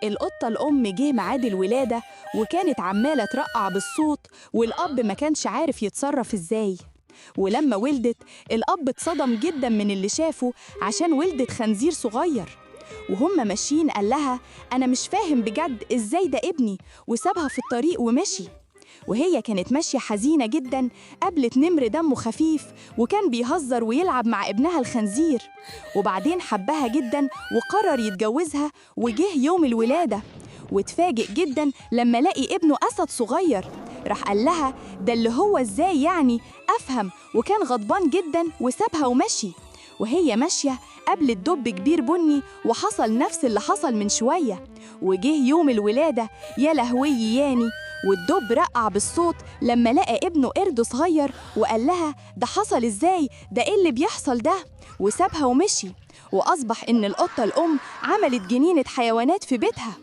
القطة الأم جه ميعاد الولادة وكانت عمالة ترقع بالصوت، والأب ما كانش عارف يتصرف إزاي. ولما ولدت الأب اتصدم جدا من اللي شافه عشان ولدت خنزير صغير. وهم ماشيين قال لها أنا مش فاهم بجد إزاي ده ابني، وسابها في الطريق ومشي. وهي كانت ماشية حزينة جدا، قابلت نمر دمه خفيف وكان بيهزر ويلعب مع ابنها الخنزير، وبعدين حبها جدا وقرر يتجوزها. وجه يوم الولادة واتفاجئ جدا لما لقي ابنه أسد صغير. راح قال لها ده اللي هو إزاي يعني أفهم، وكان غضبان جدا وسابها ومشي. وهي ماشية قابلت دب كبير بني وحصل نفس اللي حصل من شوية. وجه يوم الولادة يا لهوي ياني، والدب رقع بالصوت لما لقى ابنه قرد صغير وقال لها ده حصل إزاي، ده إيه اللي بيحصل ده، وسابها ومشي. وأصبح إن القطة الأم عملت جنينة حيوانات في بيتها.